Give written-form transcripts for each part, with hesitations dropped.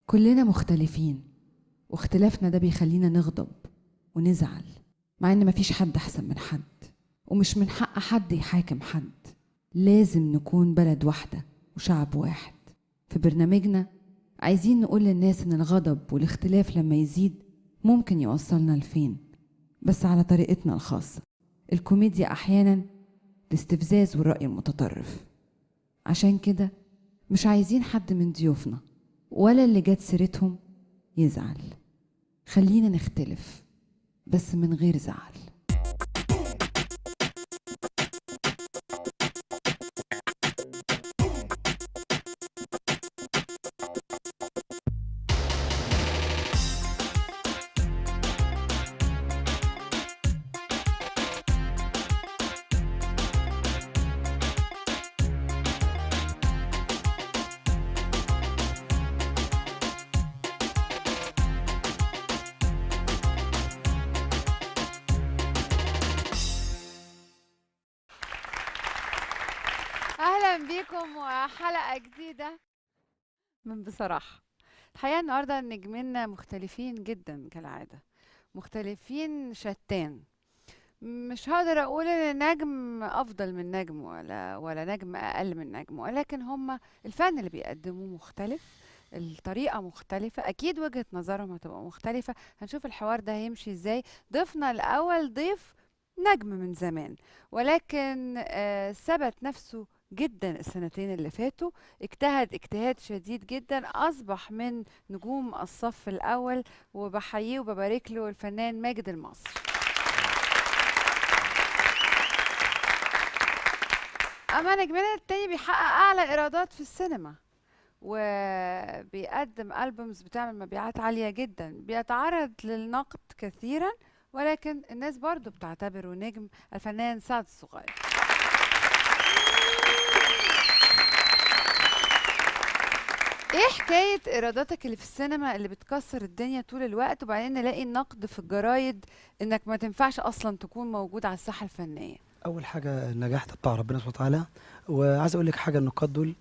كلنا مختلفين، واختلافنا ده بيخلينا نغضب ونزعل، مع إن مفيش حد أحسن من حد، ومش من حق حد يحاكم حد. لازم نكون بلد واحدة وشعب واحد. في برنامجنا عايزين نقول للناس إن الغضب والاختلاف لما يزيد ممكن يوصلنا لفين، بس على طريقتنا الخاصة. الكوميديا أحيانا الاستفزاز والرأي المتطرف. عشان كده مش عايزين حد من ضيوفنا ولا اللي جت سيرتهم يزعل. خلينا نختلف بس من غير زعل. اهلا بيكم وحلقه جديدة من بصراحة. الحقيقة النهارده نجمنا مختلفين جدا كالعادة، مختلفين شتان. مش هقدر اقول ان نجم افضل من نجم ولا نجم اقل من نجم، ولكن هما الفن اللي بيقدموه مختلف، الطريقة مختلفة، اكيد وجهه نظرهم هتبقى مختلفة. هنشوف الحوار ده هيمشي ازاي. ضيفنا الاول ضيف نجم من زمان، ولكن ثبت نفسه جدا السنتين اللي فاتوا، اجتهد اجتهاد شديد جدا، اصبح من نجوم الصف الاول، وبحييه وببارك له الفنان ماجد المصري. اما نجمنا التاني بيحقق اعلى ايرادات في السينما، وبيقدم albums بتعمل مبيعات عالية جدا، بيتعرض للنقد كثيرا، ولكن الناس برضو بتعتبره نجم، الفنان سعد الصغير. ايه حكاية ايراداتك اللي في السينما اللي بتكسر الدنيا طول الوقت، وبعدين نلاقي النقد في الجرايد انك ما تنفعش اصلا تكون موجود على الساحة الفنية؟ اول حاجة النجاح ده بتاع ربنا سبحانه وتعالى. وعايز اقول لك حاجة، النقاد دول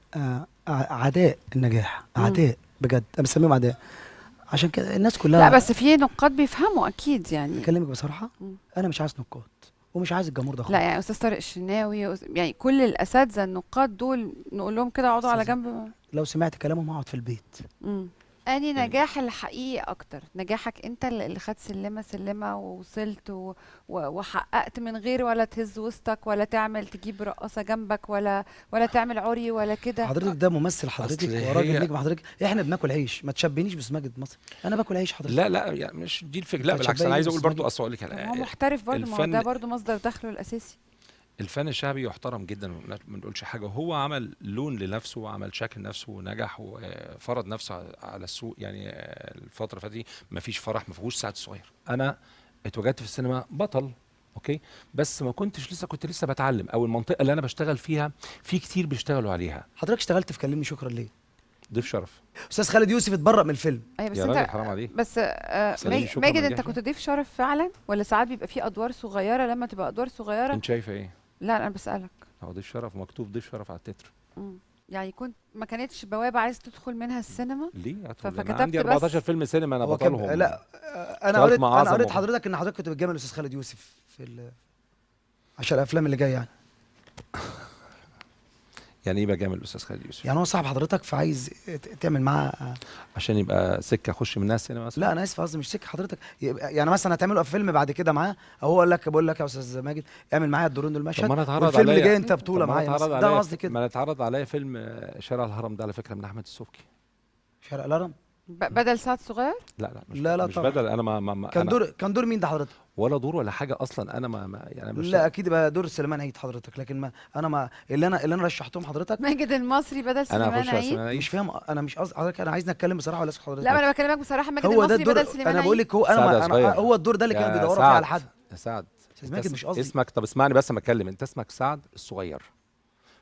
اعداء النجاح، اعداء بجد، انا بسميهم اعداء. عشان كده الناس كلها، لا بس في نقاد بيفهموا اكيد. يعني اكلمك بصراحة، انا مش عايز نقاد ومش عايز الجمهور ده خالص. لا يعني استاذ طارق الشناوي، يعني كل الاساتذة النقاد دول نقول لهم كده اقعدوا على جنب. لو سمعت كلامهم هقعد في البيت. اني نجاح الحقيقي اكتر، نجاحك انت اللي خدت سلمه سلمه ووصلت وحققت من غير ولا تهز وسطك ولا تعمل تجيب رقاصه جنبك ولا تعمل عري ولا كده. حضرتك ده ممثل حضرتك وراجل نجم حضرتك، احنا بناكل عيش، ما تشبهنيش بماجد مصر، انا باكل عيش حضرتك. لا لا يعني مش دي الفكرة، لا بالعكس انا عايز اقول برضو، اصل اقول لك هو محترف برضو، ما هو ده برضو مصدر دخله الاساسي. الفن الشعبي يحترم جدا، ما بنقولش حاجة. هو عمل لون لنفسه وعمل شكل لنفسه ونجح وفرض نفسه على السوق. يعني الفترة اللي فاتت ما فيش فرح ما فيهوش سعد الصغير. انا اتوجدت في السينما بطل، okay، بس ما كنتش لسه، كنت لسه بتعلم، او المنطقة اللي انا بشتغل فيها في كتير بيشتغلوا عليها. حضرتك اشتغلت في كلمني شكرا ليه؟ ضيف شرف. استاذ خالد يوسف اتبرأ من الفيلم. ايوه بس يا انت راجل حرام عليك. بس ماجد انت كنت ضيف شرف فعلا، ولا ساعات بيبقى في ادوار صغيرة؟ لما تبقى ادوار صغيرة انت شايفه ايه؟ لا انا بسألك. هو ضيف شرف، مكتوب ضيف شرف على التتر. يعني كنت ما كانتش بوابه عايز تدخل منها السينما؟ ليه؟ فكتبت عندي 14 فيلم سينما انا بطلهم. لا انا قريت حضرتك ان حضرتك كنت بتجامل الاستاذ خالد يوسف في عشان الافلام اللي جاية يعني. يعني ايه بجامل الاستاذ خالد يوسف؟ يعني هو صاحب حضرتك فعايز تعمل معاه عشان يبقى سكة اخش منها السينما مثلا؟ لا انا اسف، قصدي مش سكة حضرتك، يعني مثلا هتعملوا فيلم بعد كده معاه، او هو قال لك بقول لك يا استاذ ماجد اعمل معايا الدورين دول مشهد، والفيلم اللي جاي انت بطوله معايا. ده قصدي كده. ما انا اتعرض عليا فيلم شارع الهرم ده على فكرة من احمد السبكي. شارع الهرم؟ بدل سعد صغير؟ لا لا مش لا لا مش طبعا. بدل، انا ما كان أنا دور، كان دور مين ده حضرتك؟ ولا دور ولا حاجة اصلا، انا ما يعني مش، لا اكيد بقى دور سليمان عيد حضرتك، لكن ما انا ما اللي انا رشحتهم حضرتك ماجد المصري بدل سليمان عيد. مش فاهم انا، مش قصدي حضرتك، انا عايز نتكلم بصراحة ولا اسكت حضرتك؟ لا ما انا بكلمك بصراحة، ماجد المصري بدل سليمان عيد. انا بقول لك هو انا هو الدور ده اللي كانوا بيدوروا فيه على حد. يا سعد استاذ ماجد مش قصدي اسمك، طب اسمعني بس ما اتكلم، انت اسمك سعد الصغير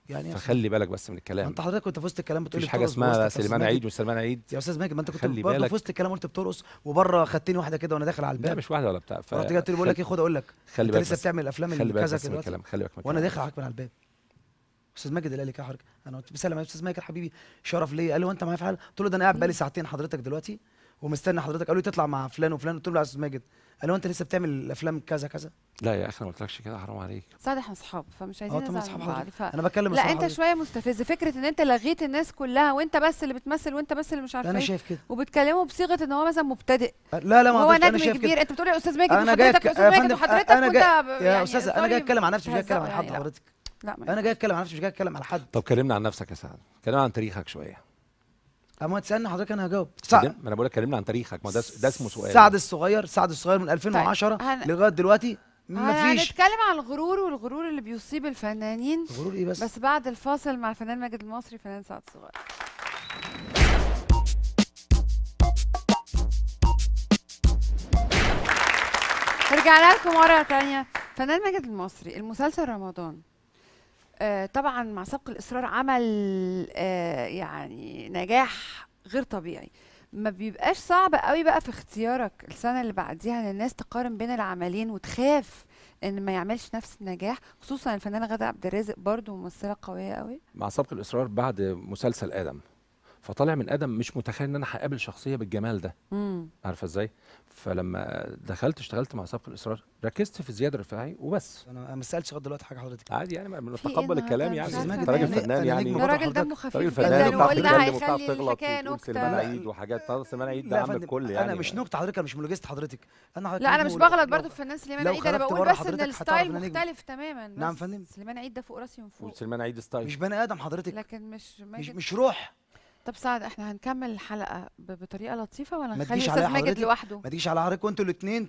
يعني، فخلي بالك بس من الكلام. انت حضرتك كنت في وسط الكلام بتقول مفيش حاجة اسمها سليمان عيد وسليمان عيد يا استاذ ماجد، ما انت كنت برضه في وسط الكلام قلت بترقص، وبره خدتني واحدة كده وانا داخل على الباب. لا مش واحدة ولا بتاع، رحت جاي بقول لك ايه، خد اقول لك خلي بالك انت لسه بتعمل افلام اللي كذا كده، خلي بالك وانا داخل عليك من على الباب. استاذ ماجد اللي قال لي كده حضرتك. انا قلت بسلم يا استاذ ماجد حبيبي، شرف ليا. قال لي هو انت معايا في حاله؟ قلت له ده انا قاعد بقالي ساعتين حضرتك دلوقتي ومستني حضرتك. قالوا لي تطلع مع فلان وفلان. قلت له يا استاذ ماجد. قال له انت لسه بتعمل الافلام كذا كذا؟ لا يا اخي انا ما قلتلكش كده، حرام عليك. سعد احنا اصحاب فمش عايزين نزعل من بعض. انا بتكلم. لا انت شوية مستفز، فكرة ان انت لغيت الناس كلها وانت بس اللي بتمثل وانت بس اللي مش عارف ايه. انا شايف كده. وبتكلمه بصيغة ان هو مثلا مبتدئ. لا لا ما هو نجم كبير. انت بتقول يا استاذ ماجد وحضرتك يا استاذ ماجد وحضرتك وانت يا استاذ انا جاي اتكلم عن نفسي مش جاي اتكلم عن حد حضرتك. لا انا جاي اتكلم عن نفسي مش جاي اتكلم على حد. طب كلمنا عن نفسك يا سعد، كلمنا عن تاريخك شوية. اما تسالني حضرتك انا هجاوب. ما انا بقول لك كلمنا عن تاريخك، ما ده اسمه سؤال. سعد الصغير، سعد الصغير من 2010 طيب. لغاية دلوقتي مفيش. هنتكلم عن الغرور والغرور اللي بيصيب الفنانين. غرور ايه بس؟ بس بعد الفاصل مع الفنان ماجد المصري، فنان سعد الصغير. رجعنا لكم مرة ثانية. فنان ماجد المصري، المسلسل رمضان طبعا مع سبق الاصرار عمل يعني نجاح غير طبيعي. ما بيبقاش صعب قوي بقى في اختيارك السنة اللي بعديها ان الناس تقارن بين العملين وتخاف ان ما يعملش نفس النجاح، خصوصا الفنانة غادة عبد الرازق برضو ممثلة قوية قوي. مع سبق الاصرار بعد مسلسل ادم، فطالع من ادم مش متخيل ان انا هقابل شخصية بالجمال ده. عارفه ازاي؟ فلما دخلت اشتغلت مع سبق الاصرار ركزت في زياد الرفاعي وبس. انا ما سالتش لغاية دلوقتي حاجة حضرتك. عادي يعني بنتقبل الكلام يعني. انت راجل فنان يعني، ده راجل دمه خفيف جدا وقلنا هيخلي الحكاية نكتة. سليمان عيد وحاجات. طب سليمان عيد ده عم الكل يعني. انا مش نكتة حضرتك، انا مش مونولوجيست حضرتك. انا لا انا مش بغلط برضه في فنان سليمان عيد، انا بقول بس ان ال style مختلف تماما. نعم فندم. سليمان عيد ده فوق راسي من فوق. وسليمان عيد style مش بني ادم حضرتك، لكن مش مش روح. طب سعد احنا هنكمل الحلقة بطريقة لطيفة ولا نخلي استاذ ماجد لوحده؟ ما تجيش على حضرتك وانتوا الاثنين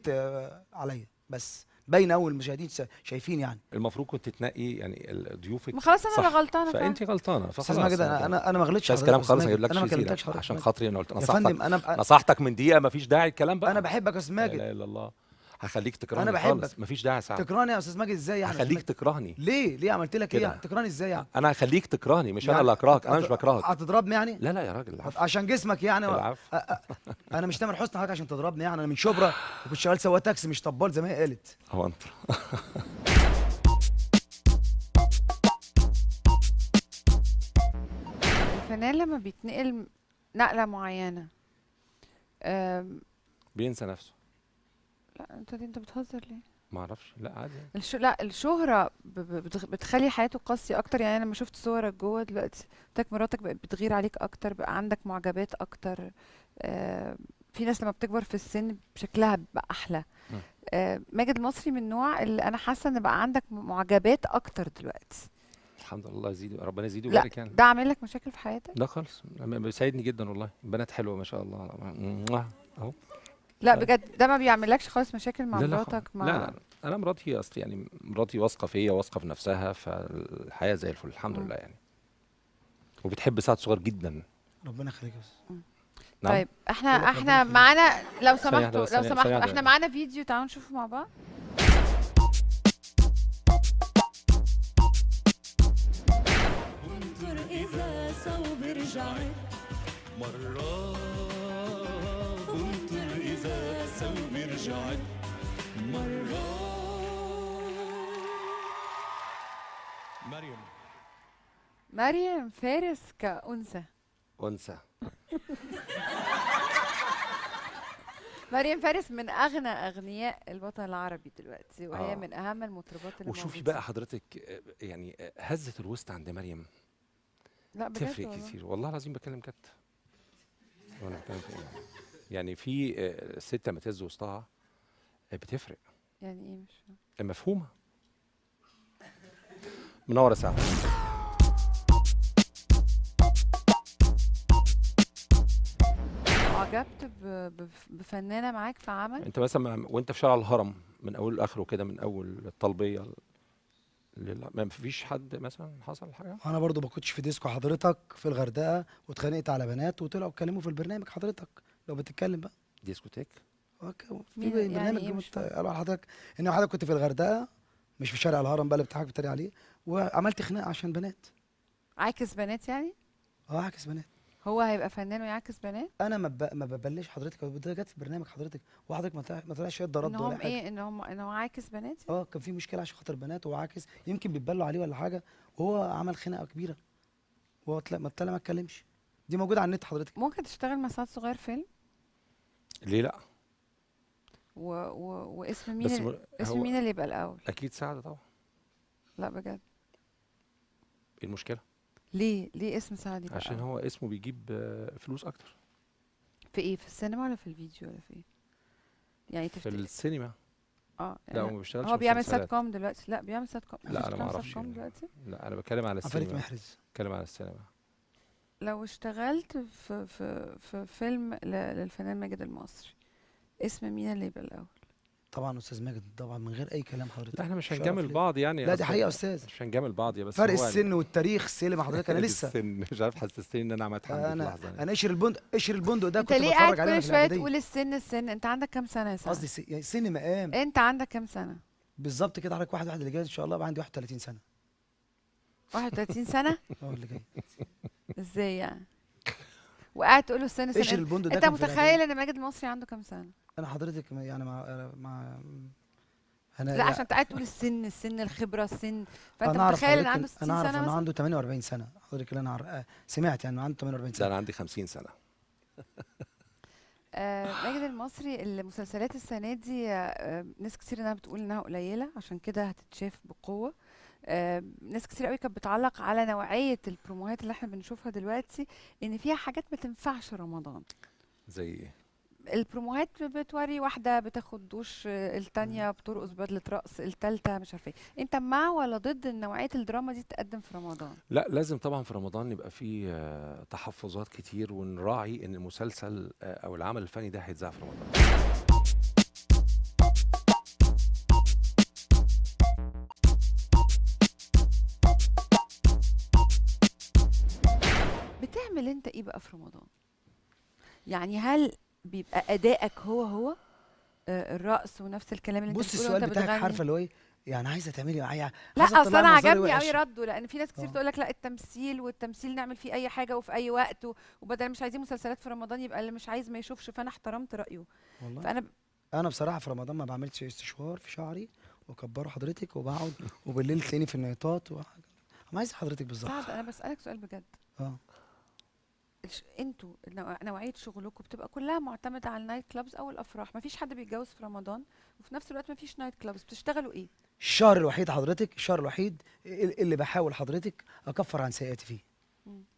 عليا بس، باين اول المشاهدين شايفين يعني. المفروض كنت تنقي يعني ضيوفك. ما خلاص انا اللي غلطانة، فانت غلطانة. استاذ ماجد انا ما غلطتش بس كلام خالص ما اجيبلكش. انا ما كلمتكش حضرتك عشان خاطري، انا قلت نصحتك. نصحتك من دقيقة، ما فيش داعي الكلام بقى. انا بحبك يا استاذ ماجد. لا اله الا الله، هخليك تكرهني. انا بحبك. مفيش داعي يا سعد تكرهني يا استاذ ماجد ازاي يعني؟ هخليك تكرهني. ليه؟ ليه عملت لك ايه؟ تكرهني ازاي يعني؟ انا هخليك تكرهني، مش انا اللي هكرهك. انا مش بكرهك. هتضربني يعني؟ لا لا يا راجل، العفو. عشان جسمك يعني؟ العفو. انا مش تامر حسني حضرتك عشان تضربني يعني. انا من شبرا وكنت شغال سواق تاكسي مش طبال زي ما هي قالت. هو انت الفنان لما بيتنقل نقله معينة بينسى نفسه. لا انت بتهزر ليه؟ ما اعرفش. لا عادي. لا الشهرة بتخلي حياته قاسية اكتر يعني. انا لما شفت صورك جوه دلوقتي قلت مراتك بقت بتغير عليك اكتر، بقى عندك معجبات اكتر. في ناس لما بتكبر في السن شكلها بقى احلى. ماجد المصري من النوع اللي انا حاسة ان بقى عندك معجبات اكتر دلوقتي. الحمد لله، يزيد ربنا يزيد ويبارك يعني. ده عامل لك مشاكل في حياتك؟ لا خالص، بيساعدني جدا والله. بنات حلوة ما شاء الله اهو. لا بجد ده ما بيعملكش خالص مشاكل مع مراتك؟ مع لا لا انا مراتي اصل يعني مراتي واثقة فيا، واثقة في نفسها، فالحياة زي الفل الحمد لله يعني. وبتحب سعد صغير جدا. ربنا يخليك يا استاذ. نعم. طيب احنا معانا، لو سمحتوا لو سمحتوا احنا معانا فيديو، تعالوا نشوفه مع بعض. انطر اذا صوب رجعت مرات، انطر إذا ثوبي رجعت مرات. مريم فارس كأنثى. أنثى. مريم فارس من أغنى أغنياء الوطن العربي دلوقتي، وهي من أهم المطربات اللي وشوفي بقى حضرتك يعني هزة الوسط عند مريم. لا بجد تفرق كتير والله العظيم، بتكلم جد. وانا بتكلم في إيه؟ يعني في ست لما تهز وسطها بتفرق. يعني ايه؟ مش مفهومه. منورة ساعة. اعجبت بفنانه معاك في عمل؟ انت مثلا وانت في شارع الهرم من اول لاخره كده، من اول الطلبيه ما فيش حد مثلا حصل حاجة؟ انا برضو ما كنتش في ديسكو حضرتك في الغردقه واتخانقت على بنات وطلعوا اتكلموا في البرنامج حضرتك لو بتتكلم بقى. ديسكوتيك؟ okay في برنامج يعني قالوا على حضرتك ان حضرتك كنت في الغردقه مش في شارع الهرم بقى اللي بتضحك بتتريق عليه، وعملت خناقه عشان بنات. عاكس بنات يعني؟ اه عاكس بنات. هو هيبقى فنان ويعاكس بنات؟ انا ما ببلش حضرتك، ده جت في برنامج حضرتك، وحضرتك ما طلعش يد رد ولا حاجة. ايه ان هو عاكس بنات؟ اه كان في مشكلة عشان خاطر بنات وعاكس، يمكن بيتبلوا عليه ولا حاجة، وهو عمل خناقه كبيرة وهو طلع ما اتكلمش. دي موجودة على النت حضرتك. ممكن تشتغل مع سعد صغير فيلم؟ ليه لا؟ واسم مين اسم مين اللي يبقى الاول؟ اكيد سعد طبعا. لا بجد ايه المشكلة؟ ليه اسم سعد يبقى؟ عشان هو اسمه بيجيب فلوس اكتر. في ايه؟ في السينما ولا في الفيديو ولا في ايه؟ يعني في السينما. اه لا هو ما بيشتغلش، هو بيعمل سات كوم دلوقتي. لا بيعمل سات كوم. لا انا ما اعرفش دلوقتي. لا انا بتكلم على السينما. بتكلم على السينما. لو اشتغلت في في في فيلم للفنان ماجد المصري، اسم مين اللي يبقى الاول؟ طبعا استاذ ماجد طبعا، من غير اي كلام حضرتك. لا احنا مش هنجامل بعض يعني. لا دي حقيقة يا استاذ، مش هنجامل بعض يا بس فرق السن والتاريخ السينما حضرتك. انا لسه السن مش عارف، حسستني ان انا عملت حمد في لحظة. انا قشر البندق، قشر البندق ده كنت بتفرج عليه. انت ليه قاعد كل شوية تقول السن السن؟ انت عندك كام سنة يا سعد؟ قصدي يعني سن مقام. انت عندك كام سنة بالظبط كده حضرتك؟ 1/1 اللي جاي ان شاء الله بقى عندي 31 سنة. 31 سنة؟ اه اللي جاي. ازاي يعني؟ وقاعد تقول له السن السن. قشر البندق ده. انت متخيل ان ماجد المصري عنده كام سنة؟ انا حضرتك يعني مع انا لا عشان انت قاعد تقول السن السن الخبرة السن، فانت متخيل ان عنده 60 سنة؟ انا اعرف انه عنده 48 سنة حضرتك، اللي انا سمعت يعني عنده 48 سنة. لا انا عندي 50 سنة. ماجد المصري المسلسلات السنة دي ناس كتير انها بتقول انها قليله، عشان كده هتتشاف بقوة. ناس كتير قوي كانت بتعلق على نوعية البروموهات اللي احنا بنشوفها دلوقتي، ان فيها حاجات ما تنفعش رمضان. زي ايه؟ البروموهات بتوري واحدة بتاخد دوش، التانية بترقص بدله رقص، التالتة مش عارفه ايه. انت مع ولا ضد ان نوعية الدراما دي تتقدم في رمضان؟ لا لازم طبعا في رمضان يبقى فيه تحفظات كتير، ونراعي ان المسلسل او العمل الفني ده هيتذاع في رمضان. بتعمل انت ايه بقى في رمضان؟ يعني هل بيبقى ادائك هو هو الرقص ونفس الكلام اللي انت بص بتقوله؟ السؤال وانت بتاعك بتغني عارفه اللي هو ايه يعني، عايزه تعملي معايا؟ لا اصل انا عجبني قوي رده، لان في ناس كتير تقول لك لا التمثيل والتمثيل نعمل فيه اي حاجة وفي اي وقت، وبدل مش عايزين مسلسلات في رمضان يبقى اللي مش عايز ما يشوفش. فانا احترمت رايه والله. فانا انا بصراحة في رمضان ما بعملش استشوار في شعري واكبره حضرتك، وبقعد وبالليل تلاقيني في النايتات انا عايز حضرتك بالظبط. سعد انا بسالك سؤال بجد. انتوا نوعية شغلكم بتبقى كلها معتمدة على ال night clubs او الافراح، مفيش حد بيتجوز في رمضان، وفي نفس الوقت مفيش night clubs، بتشتغلوا ايه؟ الشهر الوحيد حضرتك، الشهر الوحيد اللي بحاول حضرتك اكفر عن سيئاتي فيه.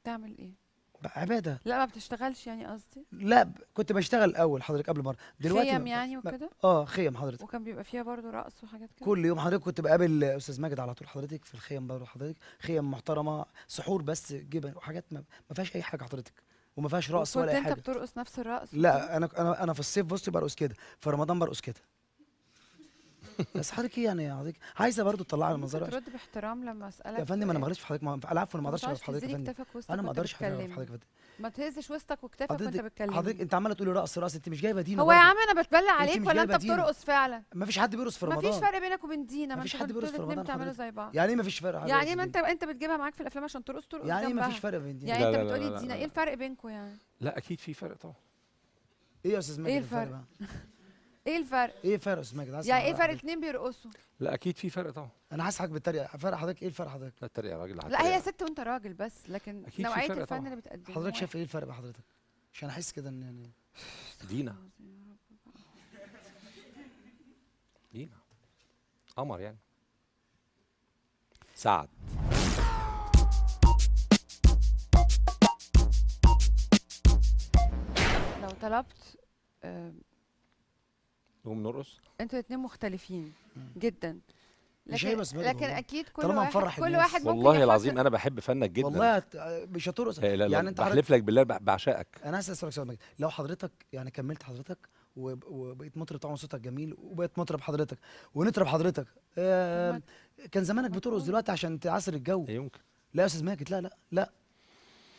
تعمل ايه؟ عباده. لا ما بتشتغلش يعني قصدي؟ لا كنت بشتغل الاول حضرتك قبل مرة، دلوقتي خيم يعني وكده؟ اه خيم حضرتك. وكان بيبقى فيها برضه رقص وحاجات كده؟ كل يوم حضرتك كنت بقابل استاذ ماجد على طول حضرتك في الخيم برضه حضرتك، خيم محترمه، سحور بس جبن وحاجات ما فيهاش اي حاجة حضرتك، وما فيهاش رقص ولا اي حاجة. انت بترقص نفس الرقص؟ لا انا انا في الصيف بصي برقص كده، في رمضان برقص كده. بس حضرتك ايه يعني حضرتك عايزه برضه تطلعي على المنظر؟ ترد باحترام لما اسالك يا فندم. انا ما غلطتش في حضرتك، العفو انا ما اقدرش اغلط في حضرتك يا فندم. انا ما اقدرش اغلط في حضرتك يا فندم. ما تهزش وسطك وكتافك وانت بتكلمني. حضرتك انت عماله تقولي رقص رقص، انت مش جايبه دينا. هو يا عم انا بتبلى عليك ولا انت بترقص فعلا؟ ما فيش حد بيرقص في رمضان. ما فيش فرق بينك وبين دينا. ما فيش حد بيرقص في رمضان. بتعملوا زي بعض. يعني ايه ما فيش فرق؟ يعني ما انت بتجيبها معاك في الافلام عشان ترقص ترقص يعني ايه ما فيش فرق بين دينا؟ يعني انت بتقولي دينا، ايه الفرق بينكم يعني؟ لا اكيد في فرق طبعا. ايه يا استاذ ماجد؟ ايه الفرق؟ ايه الفرق؟ ايه الفرق يا استاذ ماجد؟ يعني ايه فرق اتنين بيرقصوا؟ لا اكيد في فرق طبعا. انا حاسس حضرتك بتتريق. فرق حضرتك ايه الفرق حضرتك؟ لا اتريق يا راجل. لا هي ست وانت راجل بس، لكن نوعية الفن اللي بتقدمه. حضرتك شايف ايه الفرق بحضرتك؟ عشان احس كده ان يعني دينا دينا قمر يعني. سعد لو طلبت نقوم نرقص. انتوا الاثنين مختلفين جدا، لكن لكن اكيد كل واحد كل واحد ممكن. والله العظيم انا بحب فنك جدا والله. مش هترقص يعني انت بحلف لك بالله بعشقك. انا عايز اسالك سؤال مجد، لو حضرتك يعني كملت حضرتك وبقيت مطرب طبعا صوتك جميل وبقيت مطرب حضرتك ونطرب حضرتك، كان زمانك بترقص دلوقتي عشان تعصر الجو؟ يمكن. لا يا استاذ ماجد، لا لا لا،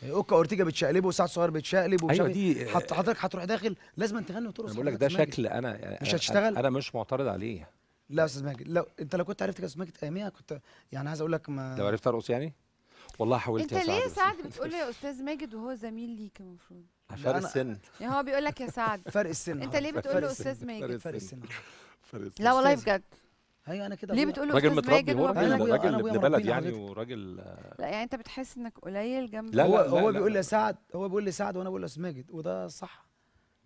اوكا اورتيجا بتشقلبه وسعد صغير بتشقلب. ايوه دي حضرتك هتروح داخل لازم تغني وترقص. انا بقول لك ده شكل انا يعني مش هتشتغل. انا مش معترض عليه. لا يا استاذ ماجد، لو انت لو كنت عرفت يا استاذ ماجد اياميها كنت يعني عايز اقول لك ما لو عرفت ارقص يعني. والله حاولت. انت ليه سعد بتقول له يا استاذ ماجد وهو زميل ليك المفروض؟ فرق السن. يعني هو بيقول لك يا سعد. فرق السن. انت ليه بتقول له استاذ ماجد؟ فرق السن. لا والله بجد. ايوه انا كده. ليه بتقول له استاذ ماجد؟ هو راجل ابن بلد يعني، وراجل. لا يعني انت بتحس انك قليل جنب. لا هو بيقول لي سعد، هو بيقول لي سعد وانا بقول له استاذ ماجد، وده صح.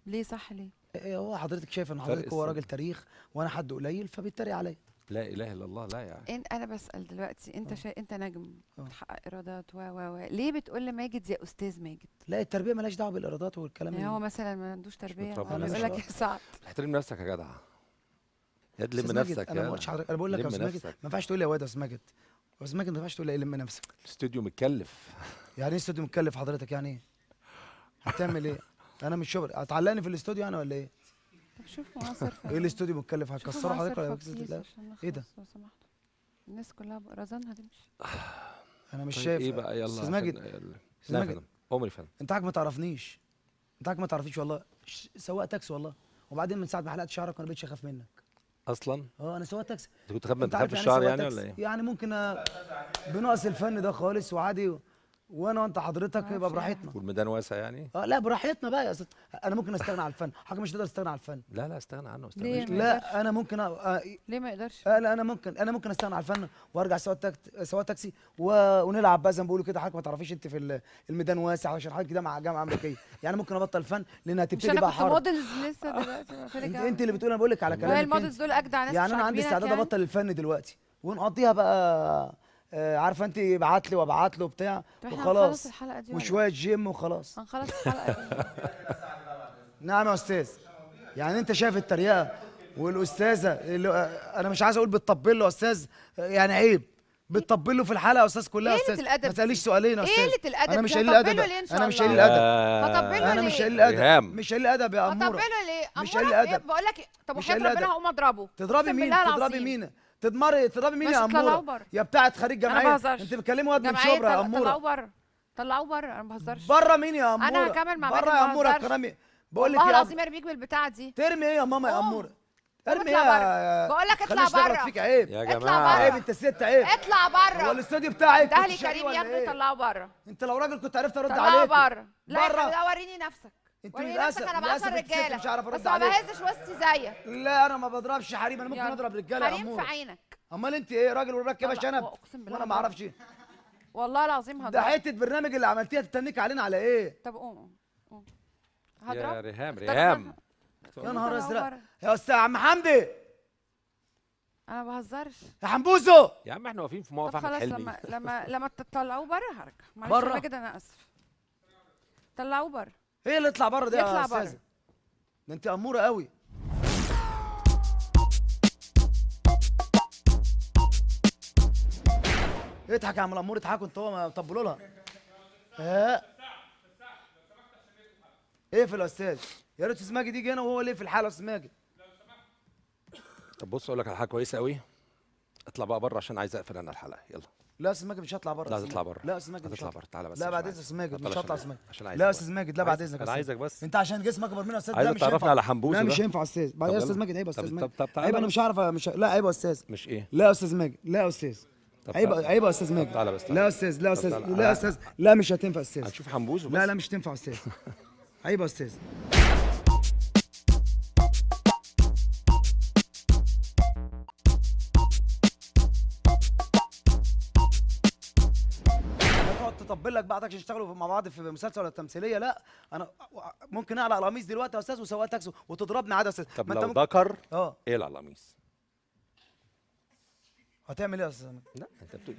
ليه صح ليه؟ هو حضرتك شايف ان حضرتك هو راجل تاريخ وانا حد قليل فبيتريق عليا. لا اله الا الله. لا يعني انا بسال دلوقتي، انت انت نجم بتحقق ايرادات و ليه بتقول لماجد يا استاذ ماجد؟ لا التربية مالهاش دعوه بالايرادات والكلام. يعني هو مثلا ما عندوش تربيه بيقول لك يا سعد؟ احترم نفسك يا جدع، يا لم نفسك. انا ما قلتش حضرتك، انا بقول لك يا استاذ ماجد ما ينفعش تقول لي يا واد يا استاذ ماجد. يا استاذ ماجد ما ينفعش تقول لي لم نفسك. الاستوديو متكلف. يعني ايه استوديو متكلف حضرتك؟ يعني ايه؟ هتعمل ايه؟ انا مش شبر هتعلقني في الاستوديو انا ولا ايه؟ طب شوف معاصر. ايه الاستوديو متكلف؟ هتكسره حضرتك ولا لا؟ ايه ده؟ لو سمحت الناس كلها رزانها هتمشي. انا مش شايف ايه بقى. يلا استاذ ماجد، استاذ ماجد عمري فندم، انت حضرتك ما تعرفنيش، انت حضرتك ما تعرفنيش والله. سواق تاكسي والله، وبعدين من ساعة ما حلقت شعرك وانا بقيتش اخاف منك اصلا. انا سواق تاكسي. انت كنت خايف من الشعر يعني ولا ايه؟ يعني ممكن بنقص الفن ده خالص وعادي، وانا وانت حضرتك يبقى براحتنا. والميدان واسع يعني؟ لا براحتنا بقى يا استاذ. انا ممكن استغنى عن الفن، حضرتك مش تقدر تستغنى عن الفن. لا لا استغنى عنه. ليه؟ لا انا ممكن ليه ما يقدرش؟ لا انا ممكن استغنى عن الفن وارجع سواق تاكسي ونلعب بقى زي ما بيقولوا كده. حضرتك ما تعرفيش انت في الميدان واسع عشان حضرتك كده مع جامعه امريكية يعني. ممكن ابطل فن لان هتبتدي بقى حرب. مش انا كنت models لسه دلوقتي. انت اللي بتقول، انا بقول لك على كلامك. ال models دول اجدع ناس يعني. انا عندي استعداد ابطل الفن دلوقتي ونقضيها بقى. عارفه انت، ابعت لي وابعت له بتاع وخلاص، وشوية جيم وخلاص هنخلص الحلقة دي. نعم يا استاذ. يعني انت شايف التريقه والاستاذه اللي انا مش عايز اقول بتطبل له يا استاذ، يعني عيب بتطبل له في الحلقة يا استاذ كلها يا استاذ. ما تساليش سؤالين يا استاذ. ايه قلة الادب؟ انا مش قليل الادب، انا مش قليل الادب، انا مش قليل الادب، مش قليل الادب يا اموره. هطبله ليه؟ مش قليل الادب. بقول لك طب وحياه ربنا هقوم اضربه. تضربي مين؟ تضربي مين؟ تضربي مين يا اموره؟ يا بتاعه خريج جمعية. انت بتكلمي واد من شبرا يا اموره. طلعوه بره، طلعوه بره، انا ما بهزرش. بره مين يا اموره؟ انا هكمل مع بره يا اموره كرامي. بقول لك والله العظيم ارميك بالبتاعه دي. ترمي ايه يا ماما يا اموره؟ ارمي ايه؟ بقول لك اطلع بره. فيك عيب يا جماعة، عيب انت ست، عيب. اطلع بره. هو الاستوديو بتاعك ده لي كريم ياخده يطلعه بره. انت لو راجل كنت عرفت ارد عليك. طلعه بره. لا وريني نفسك. انت للاسف انا بعصر رجاله مش عارف ارد بس ما بهزش وسطي زيك. لا انا ما بضربش حريم، انا ممكن اضرب رجاله يا اموره. حريم في عينك. امال انت ايه؟ راجل وراكبه شنب وانا ما اعرفش. والله العظيم هضرب. ده حتة برنامج اللي عملتيها تتنك علينا على ايه؟ طب قوم قوم هضرب يا ريهام. ريهام يا نهار ازرق يا استاذ عم حمدي. انا ما بهزرش يا حمبوزو. يا عم احنا واقفين في موقف احمد حلمي. خلاص لما تطلعوه بره هرجع. معلش يا ماجد انا اسف. طلعوه بره. ايه اللي اطلع بره ده يا استاذه؟ ده انت اموره قوي. اضحك يا عم الامور، اضحكوا انتوا ما طبلوا لها. ها اقفل يا استاذ. يا ريت استاذ ماجد يجي هنا وهو ليه في الحالة يا استاذ ماجد. طب بص اقول لك على حاجة كويسة قوي. اطلع بقى بره عشان عايز اقفل انا الحلقة. يلا. لا يا استاذ ماجد مش هطلع بره. لا هتطلع بره. لا يا استاذ ماجد مش هتطلع بره. تعالى بس. لا بعد اذنك يا استاذ ماجد مش هطلع يا استاذ ماجد. لا يا استاذ ماجد لا بعد اذنك. انا عايزك بس. انت عشان جسمك اكبر مني يا استاذ. عايز لا مش تعرفني هينفع. على حمبوزو. لا مش هينفع يا استاذ. بعد يا استاذ ماجد عيب يا استاذ ماجد. طب تعالى. عيب انا مش هعرف مش لا عيب يا استاذ. مش ايه؟ لا يا استاذ ماجد لا يا استاذ. عيب عيب يا استاذ ماجد. تعالى بس. لا يا استاذ لا يا استاذ لا يا استاذ لا مش هتنفع يا استاذ. هنشوف حمبوزو بس. لا لا مش تنفع يا استاذ. عيب يا استاذ. تطبل لك بعضك عشان يشتغلوا مع بعض في مسلسل ولا تمثيلية. لا انا ممكن اقلع القميص دلوقتي يا استاذ وسواق تاكسي وتضربني عادي يا استاذ. طب لو ذكر اقلع القميص. هتعمل ايه يا استاذ؟ لا انت بتقول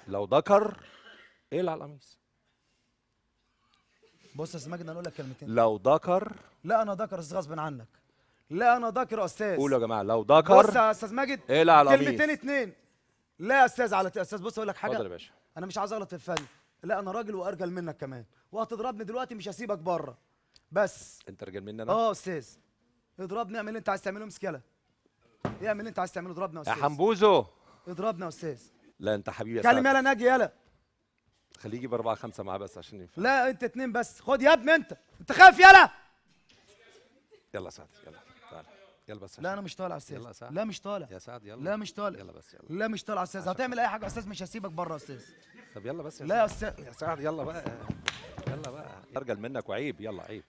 لو ذكر اقلع القميص. بص يا استاذ ماجد انا اقول لك كلمتين. لو ذكر. لا انا ذكر غصب عنك. لا انا ذكر يا استاذ. قولوا يا جماعة لو ذكر. بص يا استاذ ماجد اقلع القميص. كلمتين اتنين. لا يا استاذ على استاذ بص اقول لك حاجة. اتفضل يا باشا. انا مش عايز اغلط في الفن. لا انا راجل وارجل منك كمان، وهتضربني دلوقتي مش هسيبك بره. بس انت رجل مني انا؟ اه يا استاذ اضربني، اعمل اللي انت عايز تعمله، امسك يلا. اعمل اللي انت عايز تعمله، اضربني يا استاذ. يا حمبوزو اضربني يا استاذ. لا انت حبيبي يا كلم يلا ناجي يلا. خليه يجيب 4 5 معاه بس عشان ينفع. لا انت 2 بس، خد يا ابني انت، انت خايف يلا. يلا سعد يلا تعالى. يلا بس. لا انا مش طالع يا استاذ. يلا سعد. لا مش طالع يا سعد، يلا. لا مش طالع. يلا بس يلا. لا مش طالع يا استاذ، هتعمل اي حاجة يا استاذ، مش هسيبك بره يا استاذ. طب يلا بس يا لا يا استاذ. يا سعد يلا بقى، يلا بقى، ارجل منك وعيب، يلا عيب.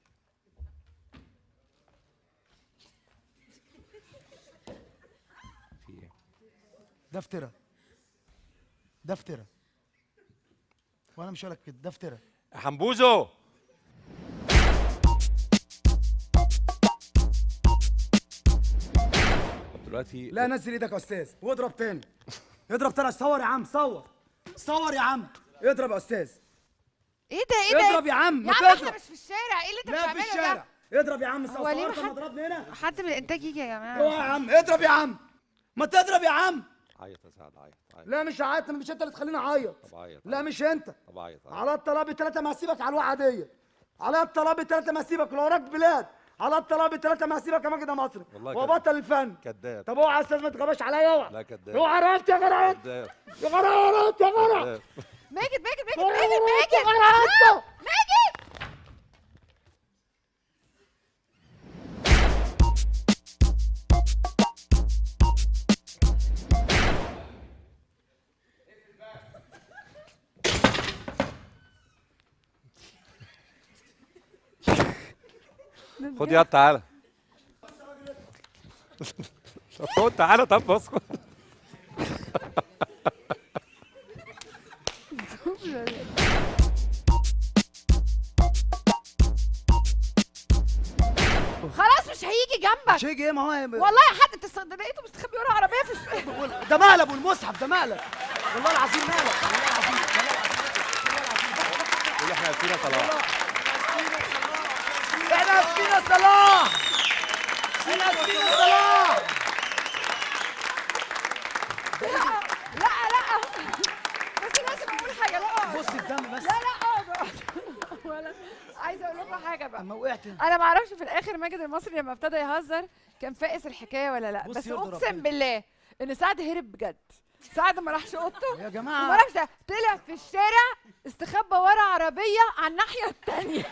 في ايه؟ ده افترا، ده افترا، وانا مش هقول لك كده، ده افترا. حمبوزو. دلوقتي لا نزل ايدك يا استاذ واضرب تاني، اضرب تاني. صور يا عم، صور، صور يا عم، اضرب يا استاذ. ايه ده؟ ايه ده؟ اضرب يا عم. يا عم احنا مش في الشارع، ايه اللي انت بتعمله ده؟ لا في الشارع. اضرب يا عم. صور. ما ضربني هنا. حد من الانتاج يجي يا جماعة. اوعى يا عم، اضرب يا عم، ما تضرب يا عم. عيط يا سعد، عيط عيط. لا مش هعيط، مش انت اللي تخليني اعيط. طب عيط. لا مش انت. طب عيط. على الطلاق ثلاثة ما هسيبك على الوقعة دي. على الطلاق ثلاثة ما هسيبك، لو وراك بلاد. على الطلاق ثلاثة ما هسيبك يا ماجد يا مصري. وبطل الفن. كداب. طب اوعى يا استاذ ما تغباش عليا، اوعى. لا كداب. اوعى رقبتي يا جدع انت. يا جدع رقبتي يا جدع. ماجد ماجد ماجد ماجد ماجد ماجد. خد يا تعالى. طب خد تعالى، طب بص. خلاص مش هيجي جنبك. مش هيجي ايه؟ ما هو والله حد انت لقيته مستخبي ورا عربية في الشارع. ده مقلب، والمصحف ده مقلب، والله العظيم مقلب، والله العظيم، والله العظيم، والله العظيم. احنا فينا صلاح، احنا اسفين يا صلاح، احنا اسفين يا صلاح. لا لا لا، بس لازم اقول حاجة. لا بص الدم بس. لا لا ولا عايزه اقول لكم حاجة بقى. اما وقعت انا ما اعرفش في الاخر ماجد المصري لما ابتدى يهزر كان فاقس الحكاية ولا لا، بس اقسم بالله ان سعد هرب بجد. سعد ما راحش اوضته يا جماعة، ما راحش، طلع في الشارع استخبى ورا عربية على الناحية الثانية.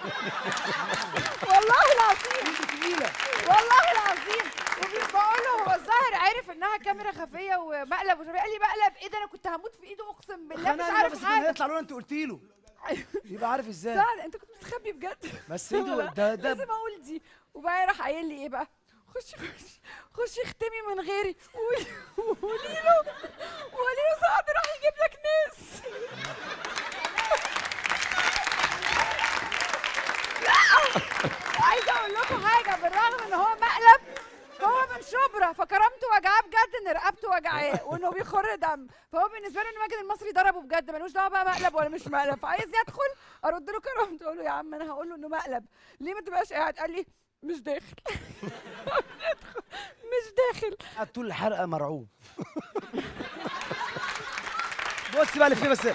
والله العظيم والله العظيم. وبقول له هو الظاهر عرف انها كاميرا خفيه ومقلب ومش عارف، قال لي مقلب ايه ده؟ انا كنت هموت في ايده اقسم بالله، مش عارف بس حاجة. يطلع له انت قلتي له يبقى عارف ازاي. سعد انت كنت مستخبي بجد. بس ايده ده لازم اقول دي. وبعدين راح قايل لي ايه بقى؟ خشي خشي خشي اختمي من غيري، وقولي له، وقولي له سعد راح يجيب لك ناس. لا عايزه اقول لكم حاجة، بالرغم ان هو مقلب هو من شبرا، فكرامته وجعاه بجد ان رقبته وجعاه وانه بيخر دم، فهو بالنسبة له ان ماجد المصري ضربه بجد، ملوش دعوه بقى مقلب ولا مش مقلب، فعايز يدخل ارد له كرامته، اقول له يا عم انا هقول له انه مقلب، ليه ما تبقاش قاعد؟ قال لي مش داخل. مش داخل. قعد طول الحلقة مرعوب. بص بقى اللي فيه بس.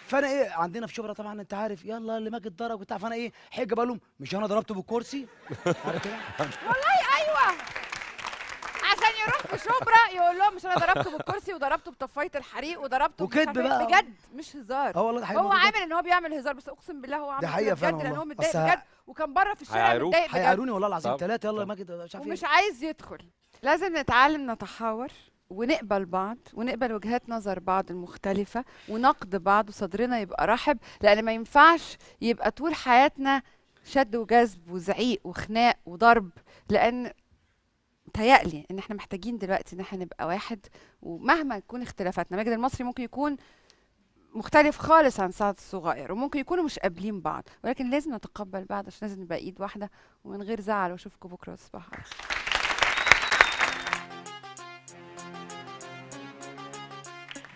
فانا ايه عندنا في شبرا طبعا انت عارف، يلا اللي ماجد ضرب وبتاع، فانا ايه حجه بقول لهم مش انا ضربته بالكرسي؟ عارف كده؟ والله ايوه، عشان يروح في شبرا يقول لهم مش انا ضربته بالكرسي وضربته بطفايه الحريق وضربته وكدب بقى بجد، مش هزار. اه والله ده حقيقة، هو عامل ان هو بيعمل هزار بس اقسم بالله هو عامل ده حقيقة فعلا بجد، لان هو متضايق بجد وكان بره في الشارع متضايق بجد. هيعيروني والله العظيم ثلاثة. يلا ماجد مش عارف ايه، ومش عايز يدخل. لازم نتعلم نتحاور ونقبل بعض ونقبل وجهات نظر بعض المختلفة ونقد بعض، وصدرنا يبقى رحب، لأن ما ينفعش يبقى طول حياتنا شد وجذب وزعيق وخناق وضرب، لأن متهيألي إن احنا محتاجين دلوقتي إن احنا نبقى واحد، ومهما تكون اختلافاتنا. ماجد المصري ممكن يكون مختلف خالص عن سعد الصغير، وممكن يكونوا مش قابلين بعض، ولكن لازم نتقبل بعض عشان لازم نبقى ايد واحدة ومن غير زعل. واشوفكم بكرة وتصبحوا على خير.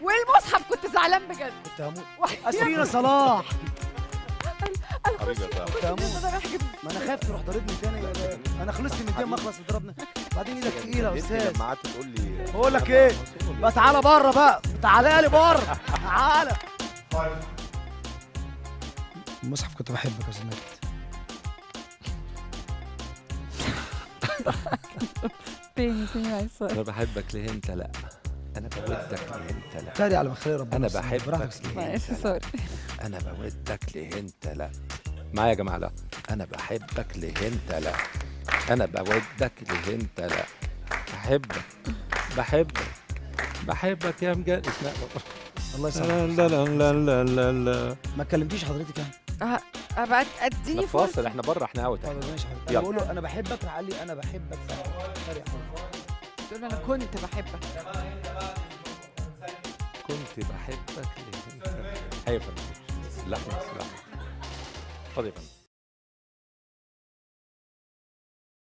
والمصحف كنت زعلان بجد، كنت هموت. اسفين يا صلاح حبيبي يا كنت هموت. ما انا خايف تروح ضاربني تاني، انا خلصت من دي ما اخلص ضربنا بعدين. ايدك تقيلة يا استاذ. لما قعدت تقول لي بقول لك ايه بقى، تعالى بره بقى، تعالى لي بره، تعالى. المصحف كنت بحبك يا استاذ ماجد. تاني تاني عايز. انا بحبك ليه انت لا، انا بودك ليه انت لا. تاري على مخلي ربنا. انا بحبك ليه انت لا، انا بودك ليه انت لا. معايا يا جماعة؟ لا انا بحبك ليه انت لا، انا بودك ليه انت لا، بحبك بحبك بحبك يا مجد. اسمها الله يسامحك. لا لا لا لا لا لا. ما كلمتيش حضرتك يعني؟ ابقى اديني فاصل، احنا بره، احنا out. طب ماشي حضرتك. انا بقول له انا بحبك، راح قال لي انا بحبك. سريع تقول له انا كنت بحبك. كنت بحبك ليه؟ ايوه يا فندم. اللحن، اتفضل يا فندم.